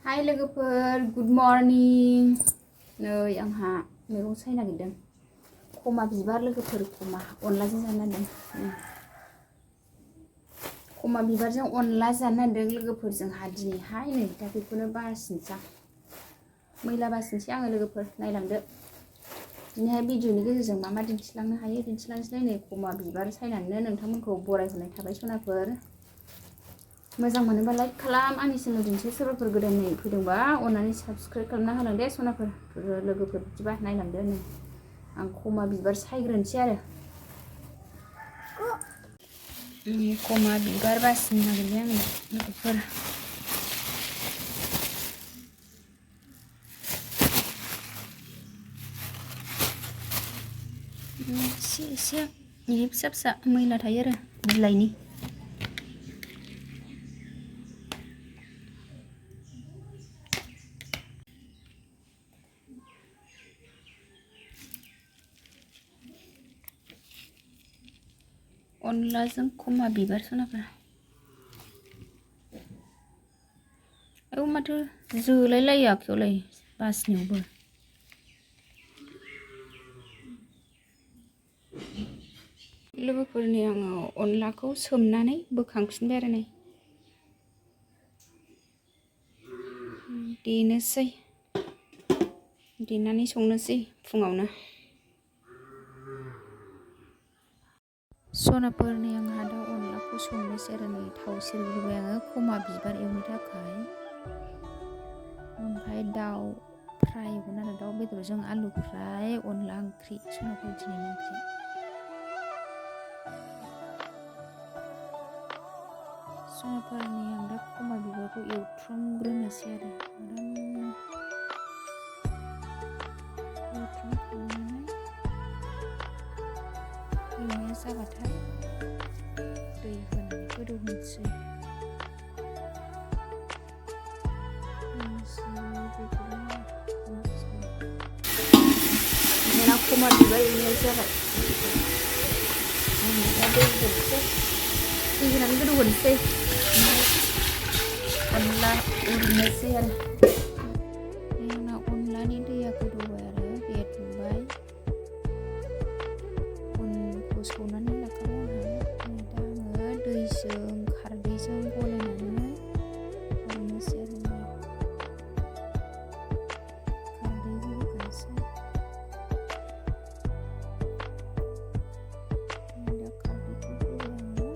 हाय लोगोफोर good morning नै आंहा मैगं सायनो नागिरदों खमा बिबार लोगोफोर खमा अनलाजों जानो नागिरदों खमा बिबारजों अनला जानो नागिरदों लोगोफोर जोंहा दिनैहाय नै दा बेखौनो बासिनोसै मैला बासिनोसै आङो लोगोफोर नायलांदो दिनैहाय भिडिअनि गेजेरजों मा मा दिन्थिलांनो हायो दिन्थिलांसै नै खमा बिबार सायनानैनो नोंथांमोनखौ बरायहरनाय थाबाय सनाफोर मोजां मोनोबा लाइक खालाम आंनि चेनेल दिन्थि सोरबाफोर गोदानै फैदोंबा अननानै साबस्क्राइब खालामना होलां दे सनाफोर लोगोफोर बिदिबा नायलांदो नै आं खमा बिबार सायग्रोनोसै आरो खमा बिबार बासिनो नागिरबाय आङो लोगोफोर एसे बिदि फिसा फिसा मैला थायो आरो बिलाइनि अनलाजों खमा बिबार सनाफोर औ माथो जोलाय लायो आखायावलाय बासिनायावबो लोगोफोरनि आङो अनलाखौ सोमनानै बोखांफिनबाय आरो नै देनोसै देनानै संनोसै फुङावनो सनाफोरनि आंहा दा अनलाखौ संनोसै आरो नै थाव सेरग्रोबाय आङो खमा बिबार एवनो थाखाय ओमफ्राय दाउ फ्राय एवगोन आरो दाउ बेदरजों आलु फ्राय अनला ओंख्रि सनाफोर दिनैनि ओंख्रि सनाफोरनि आं दा खमा बिबारखौ एवथ्रमग्रोनोसै आरो एवथ्रमखांनानै एवनाया जाबाथाय दै होनानै गोदौहोनोसै दाना खमा बिबार एवनाया जाबाय दा दै होनोसै दै होनानै गोदौ होनोसै अनला उरनोसै आरो आंना अनलानि दैया गोदौबाय आरो बेरबाय अनखौ सौनानै लाखाबाय आंहा दा आङो दैजों खारदैजों गलायनानै हरनोसै आरो खारदैखौ होगोनसै दा खारदैखौ होबाय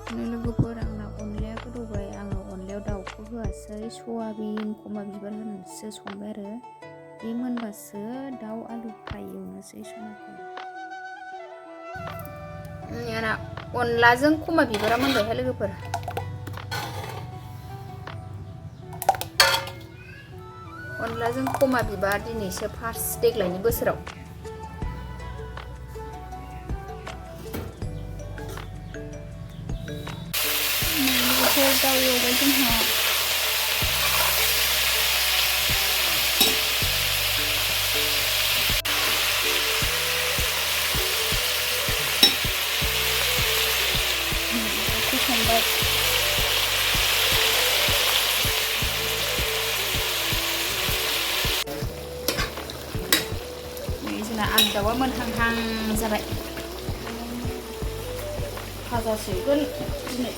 आङो लोगोफोर आंना अनलाया गोदौबाय आङो अनलायाव दाउखौ होआसै सयाबिन खमा बिबार होनानैसो संबाय आरो बे मोनबासो दाउ आलु फ्राय एवनोसै सनाफोर आंना अनलाजों खमा बिबारा मोनबायहाय लोगोफोर अनलाजों खमा बिबार दिनैसो फार्स्ट देग्लायनि बोसोराव दाउ एवबाय जोंहा संबाय जोंना आलु दाउआ मोनहांहां जाबाय भाजासिगोन दिनै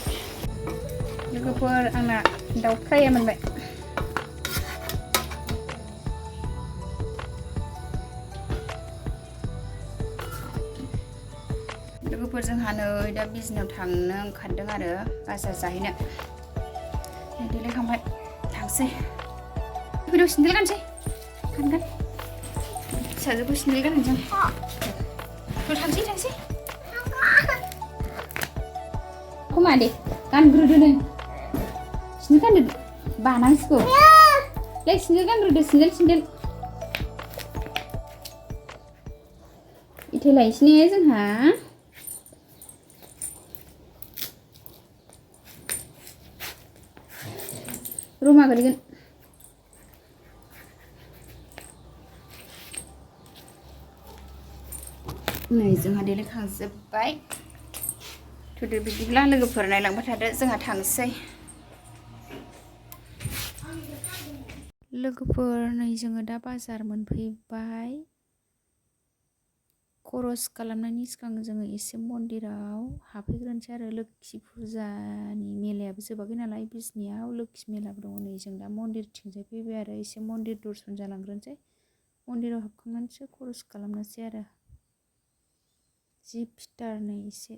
लोगोफोर आंना दाउ फ्राया मोनबाय लोगोफोर जोंहा नै दा बिजनियाव थांनो ओंखारदों आरो बाजार जाहैनो देलायखांबाय थांसै फैदो सेन्देल गानसै गानगोन फिसाजोखौ सेन्देल गानहोनोसै थांसै खमा दे गानग्रोदो नै सेन्देल गानदो बानांसिगौ लै सेन्देल गानग्रोदो सेन्देल इथेलायसै ने जोंहा रुमा गोलैगोन। नै जोंहा देलायखांजोब्बाय। थुदो बिदिब्ला लोगोफोर नायलांबाय थादो, जोंहा थांसै। लोगोफोर नै जोङो दा बाजार मोनफैबाय। खरस खालामनायनि सिगां जोङो एसे मन्दिराव हाबफैग्रोनोसै आरो लोखि फुजानि मेलायाबो जोबाखै नालाय बिजनियाव लोखि मेलाबो दङ। नै जों दा मन्दिरथिंजाय फैबाय आरो एसे मन्दिर दर्शन जालांग्रोनोसै। मन्दिराव हाबखांनानैसो खरस खालामनोसै आरो। जि फिटार नै एसे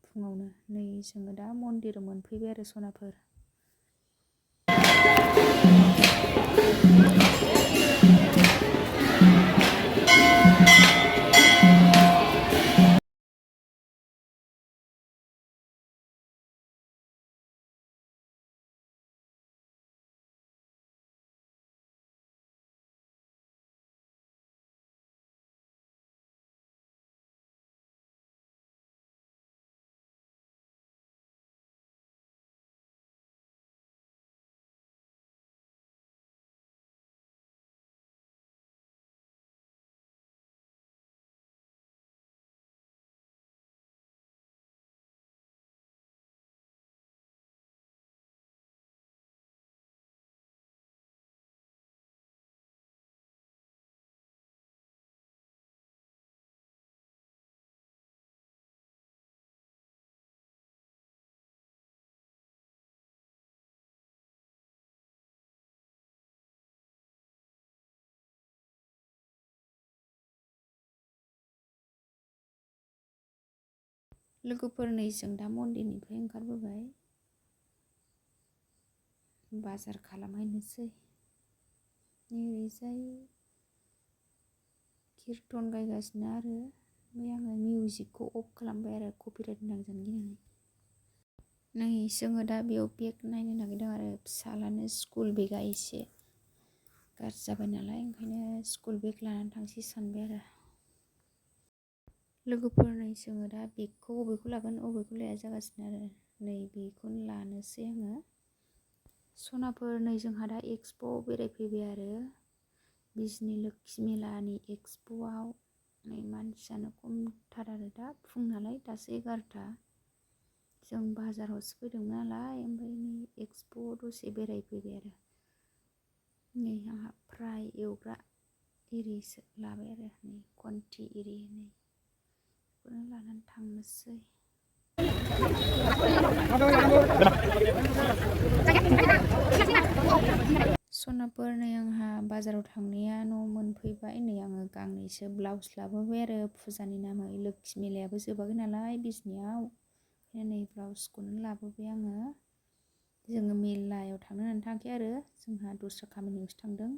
फुङावनो नै जोङो दा मन्दिर मोनफैबाय आरो सनाफोर। लोगोफोर नै जों दा मन्दिरनिफ्राय ओंखारबोबाय। बाजार खालामहैनोसै। ओरैजाय कीर्तन गायगासिनो आरो ओमफ्राय आङो मिउजिकखौ अफ खालामबाय आरो कपिराइट नांजानो गिनानै। नै जोङो दा बेयाव बेग नायनो नागिरदों आरो फिसालानो स्कुल बेगा एसे गाज्रि जाबाय नालाय ओंखायनो स्कुल बेग लानानै थांसै सानबाय आरो। लोगोफोर नै जोङो दा बेगखौ अबेखौ लागोन अबेखौ लाया जागासिनो आरो। नै बेखौनो लानोसै आङो। सनाफोर नै जोंहा दा एक्सप'आव बेरायफैबाय आरो बिजनि लोखि मेलानि एक्सप'आव। नै मानसियानो खमथार आरो दा फुं नालाय दासो 11था। जों बाजारावसो फैदोंमोन नालाय ओमफ्राय नै एक्सप'आव दसे बेरायफैबाय आरो। नै आंहा फ्राय एवग्रा एरिसो लाबाय आरो नै खन्थि एरि नै बेखौनो लानानै थांनोसै। सनाफोर नै आंहा बाजाराव थांनाया न' मोनफैबाय। नै आङो गांनैसो ब्लाउस लाबोबाय आरो फुजानि नामै लोखि मेलायाबो जोबाखै नालाय बिजनियाव ओंखायनो नै ब्लाउसखौनो लाबोबाय आङो। जोङो मेलायाव थांनो होननानै थाङाखै आरो जोंहा दस्रा खामानियावसो थांदों।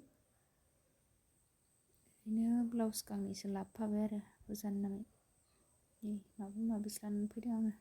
ओरैनो ब्लाउस गांनैसो लाबोफाबाय आरो फुजानि नामै। नै माबा माबिसो लानानै फैदों आङो।